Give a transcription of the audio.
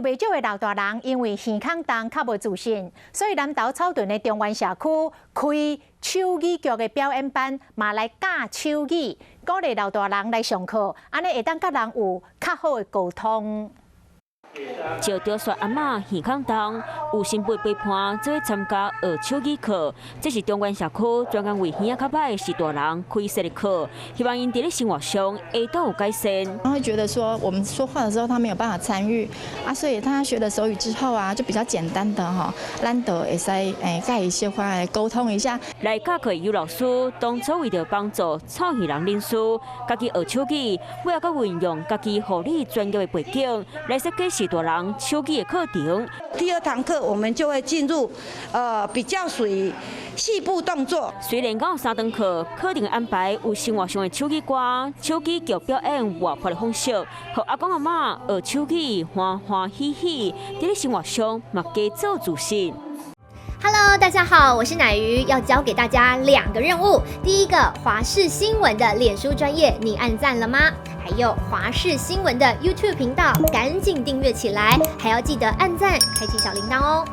有袂少的老大人因為耳孔重較無自信，所以南投草屯的中原社區開手語劇的表演班，嘛來教手語，鼓勵老大人來上課，按呢會當佮人有較好的溝通。石雕雪阿嬤耳孔重，有新輩陪伴，做伙參加學手語課。這是中原社區專工為耳仔較䆀的序大人開設的課，希望𪜶佇咧生活上會當有改善。他會覺得說，我們說話的時候他沒有辦法參與啊，所以他學了手語之後啊，就比較簡單的吼，咱就會使欸，佮伊小可來溝通一下。來教課的老師當初為著幫助草耳人認輸，家己學手語，尾仔閣運用家己護理專業的背景來設計序大人手語的課程。第二堂課我們就會進入，比較屬於細部動作。雖然講有三堂課，課程安排有生活上的手語歌、手語劇表演活潑的方式，予阿公阿嬤學手語歡歡喜喜，佇咧生活上嘛加做自信。 Hello，大家好，我是乃瑜，要交給大家兩個任務。第一個，華視新聞的臉書專頁，你按讚了嗎？還有華視新聞的 YouTube 頻道，趕緊訂閱起來，還要記得按讚，開啟小鈴鐺哦。